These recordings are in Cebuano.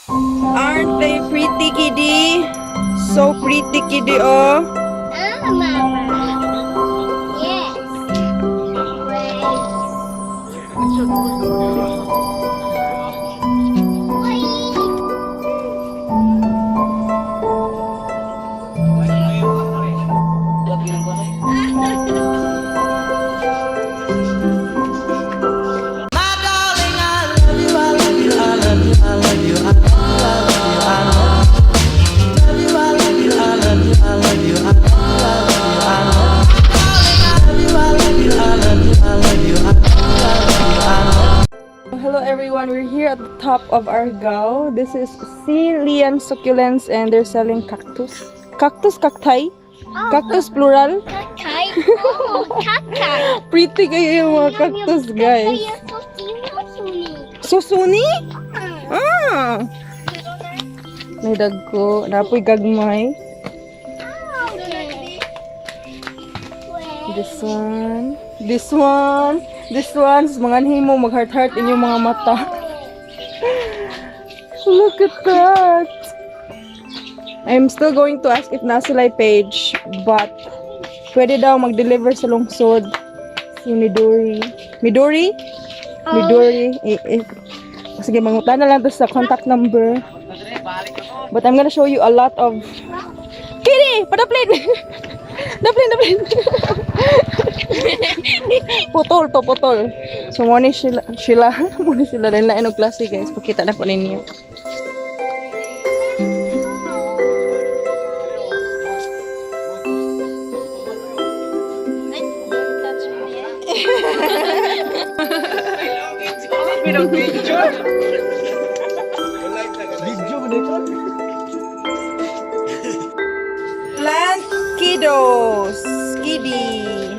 Aren't they pretty, kitty? So pretty, kitty, oh. Ah, Mama. Yes. Wait. Hello everyone, we're here at the top of Argao. This is Celian Succulents and they're selling cactus. Cactus, cacti? Cactus plural? Cacti. Oh, cacti. Pretty kayo yung mga cactus, guys. Susuni? Ah! May dagko. Napoy gagmay. This one. This one. This one. Mga anhimo, mag-heart-heart inyong mga mata. Look at that! I'm still going to ask if nasa sila'y page, but pwede daw mag-deliver sa lungsod. Si Midori. Midori? Midori. Eh, eh. Sige, mangutan na lang to sa contact number. But I'm gonna show you a lot of... Kitty! Padaplin! Daplin, daplin! Putol to, putol. So, mo ni sila, sila, mo ni sila rin lain og klase, guys. Pakita na ko ninyo. Plant kiddos. Kiddy.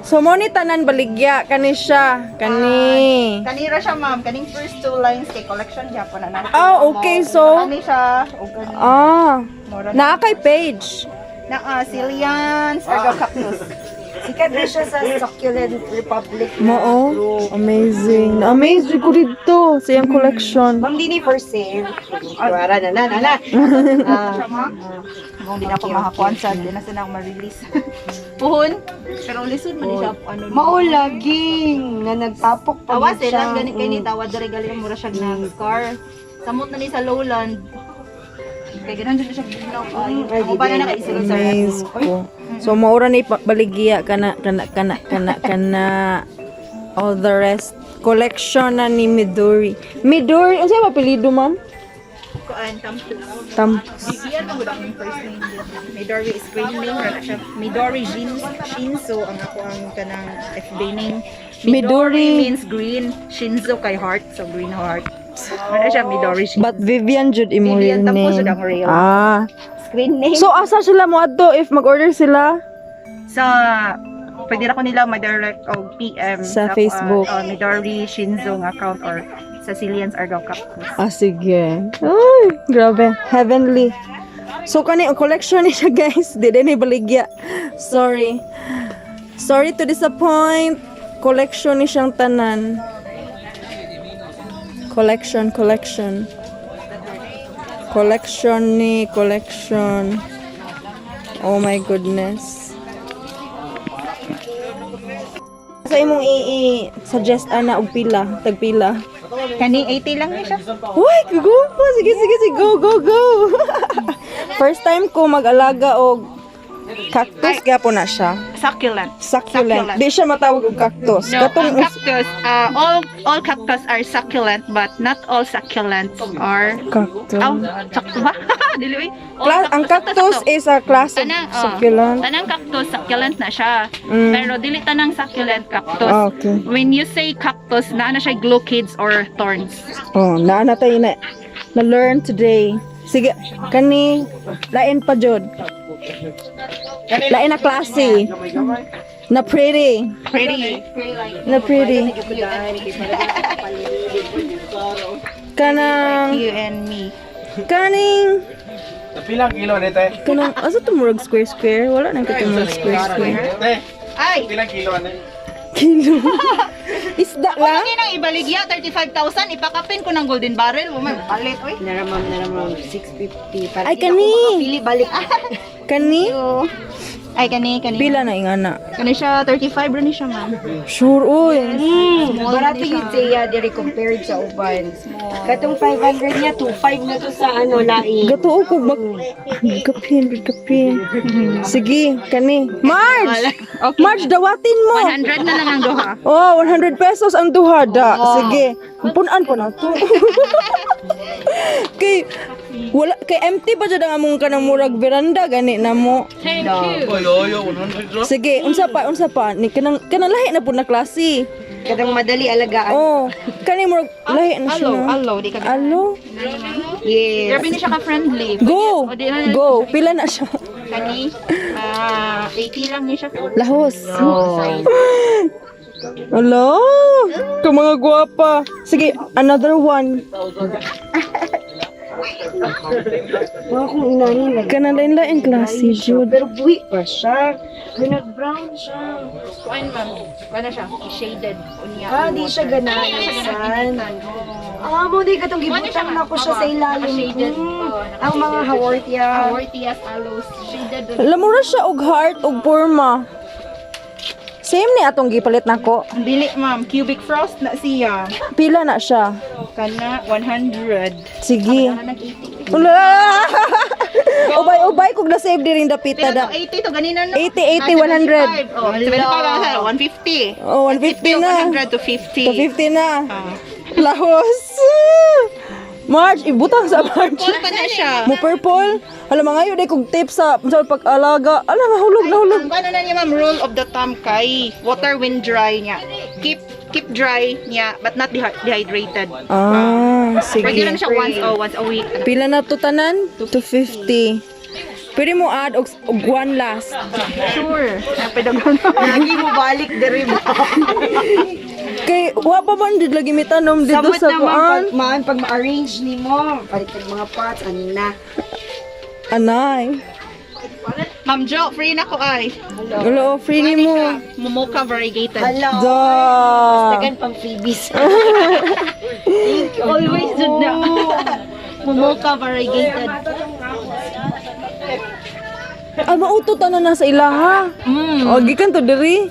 So, mo ni tanan baligya. Kani siya. Kani. Kanira siya, ma'am, kaning first two lines kay collection gyapon na natin. Oh, okay, so- Kani siya og kani Ah. mora na. Naa kay page. Na Cilians, Argao Cactus. Sikat na siya sa Succulent Republic. Mao. Amazing. Amazing ko dito sa iyang collection. Ma'am, dini for sale. Wala na na na na. Ah, Kung di na ako makakuan sa di na sila ako ma-release. Puhon, pero lisod man ni siya ano. Mao laging na nagtapok pa Tawa gid sila siya. gani kay ni tawa diri gali mura siya na scar. Samot na ni sa lowland. Kay ganan jud siya ginaw ay. Ako pa na nakaisulod sa Amaze ko. So, maura ni baligya kana kana kana kana kana all the rest collection na ni Midori. Midori, unsa ba apelyido, ma'am? Kuan tampo. Tam. Vivian man gud akong first name. Midori is screen name ra na siya. Midori Shinzo ang ako ang kanang FB name. Midori. Means green, Shinzo kay heart, so green heart. Ano siya Midori Shinzo. But Vivian jud imo Vivian real Tampo name. jud ang real. Ah. Screen name. So asa sila mo adto if mag-order sila? Sa pwede ra ko nila ma-direct og PM Sa ako, Facebook. Midori Shinzo nga account or sa Cilians Argao Cactus. Ah, sige. Ay, grabe. Heavenly. So, kani, ang collection ni siya, guys. Di din baligya. Sorry. Sorry to disappoint. Collection ni siyang tanan. Collection, collection. Collection ni, collection. Oh my goodness. Sa imong i-suggest ana og pila, tagpila. Kani 80 lang ni siya. Uy, gugupo! Sige, sige, sige. Go, go, go! First time ko mag-alaga og Cactus gyapon na siya. Succulent. Succulent. Succulent. Di siya matawag og cactus. No, Katong ang cactus, all cactus are succulent, but not all succulents are cactus. Oh, sakto ba? Dili, oy. All Ang cactus sakto. is a class of Tanang, oh, succulent. Tanang cactus, succulent na siya. Mm. Pero dili tanang succulent cactus. Ah, okay. When you say cactus, naa na siya glochids or thorns. Oh, naa na tayo na na learn today. Sige, kani lain pa jud. Lain na klase. Na pretty. Pretty. Na pretty. Kanang You and me. Kaning Pilang kilo ni te? Kanang asa to, murag square square? Wala nang katumurag square square. Te, Ay! pilang kilo ni? Kilo. Isda lang. Ako nang ibaligya, 35,000. Ipakapin ko ng golden barrel. Wala, palit, oy. Naramam, naramam, 650. Para Ay, di na kani. ako makapili, balik. Kani Ay, kani, kani. pila na ingana? Kani siya, 35 rin siya, ma'am. Sure uy. Barato yung siya diri compared sa uban. Katong 500 niya, 25 na to sa ano, laing. Gatuo ko bak kapin kapin. Sige, kani. Marge. Okay. Marge, dawatin mo. 100 na lang ang duha. Oh, 100 pesos ang duha da. Sige. Punan ko na to. Kay wala kay empty pa jud ang among kanang murag veranda gani na mo. Thank you. Oy, oy, 100 ro. Sige, unsa pa ni kanang lahi na pud na klase. Katong madali alagaan. Oh, kani murag lahi na siya. Alo, No? alo, di ka. Alo. Yes. Grabe ni siya ka-friendly. Go. O, di na- Go. Pila na siya? Kani, 80 lang ni siya. Lahos. Alo, ka mga gwapa. Sige, another one. Mga kung inani na. Kanang lain-lain klase, jud. Pero buhi pa siya. Nag-brown siya. Kuan, ma'am. Kuan na siya, shaded. Unya. Ah, di siya ganahan. Ah, mo di katong gibutang na ko siya sa ilalim. Naka-shaded. Mm, ang mga Haworthia. Haworthias aloes, shaded. Lamura siya og heart og porma. Same ni atong gipalit nako. Dili, ma'am, cubic frost na siya. Pila na siya? Kana 100. Sige. Kana nag-80. Ula! Ubay-ubay kog na-save diri dapita Pila da. to 80 to ganina no? 80, 80, 100. 100. Oh, 75, 150. Oh, 150 na. 100 to 50. To 50 na. Ah. Lahos. March, ibutang sa March. Full pa na siya. Mo purple. Alam mga yun, kog tips sa pag-alaga. Alam, nahulog, nahulog. Ang ano na niya, ma'am, rule of the thumb kay water when dry niya. Keep keep dry niya but not dehydrated. Ah, Pwede lang sige. siya once a week. Pila na to tanan? 250. Pwede mo add og one last. Sure. Lagi mo balik diri mo. Kay wa pa man did lagi mi tanom dito Samot sa naman kuan. pag, maan, pag ma-arrange ni mo, palit ang mga pots, ano na. Anay. Ma'am Jo, free na ko ay. Ulo, free ni mo. Momoka variegated. Hello. Da. Tagan pang freebies. Always dud na. Momoka variegated. Ah, mauto tanan na sa ilaha. O, gikan to diri.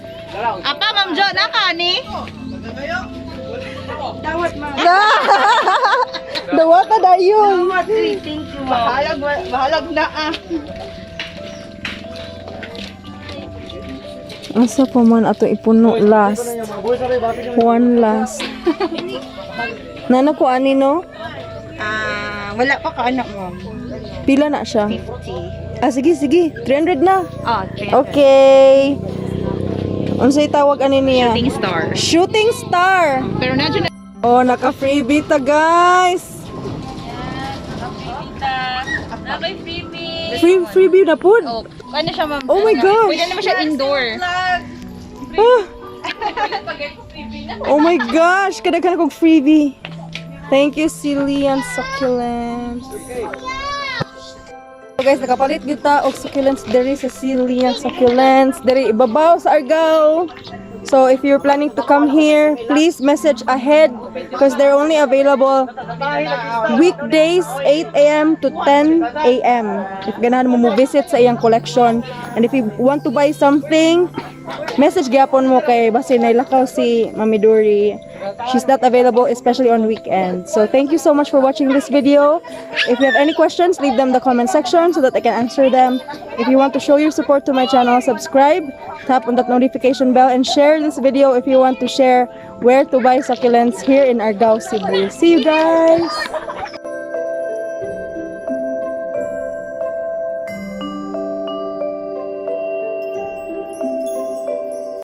Apa, Ma'am Jo, naka ni? Dawat ma. Da. Dawata dayon. Dawat, uy, thank you. Bahalag, bahalag na ah. Asa pa man ato ipuno last. One last. Nana ko ani no? Ah, wala pa ka anak, ma'am. Pila na siya? 50. Ah, sige, sige. 300 na. Ah, 300. Okay. Unsay tawag ani niya? Shooting star. Shooting star. Pero na na Oh, naka-freebie ta, guys. Free freebie na pud. Oh, ano siya, ma'am? Oh my gosh. Pwede naman siya indoor. Ah. Oh my gosh, kadaghan akong freebie. Thank you, Silly and Succulents. So guys, nakapalit kita og succulents diri sa Silly and Succulents diri ibabaw sa Argao. So if you're planning to come here, please message ahead because they're only available weekdays 8 a.m. to 10 a.m. If ganahan mo mo visit sa iyang collection and if you want to buy something, message gyapon mo kay basin nailakaw si Mami Dori. She's not available, especially on weekends. So thank you so much for watching this video. If you have any questions, leave them in the comment section so that I can answer them. If you want to show your support to my channel, subscribe, tap on that notification bell, and share this video if you want to share where to buy succulents here in Argao, Cebu. See you guys!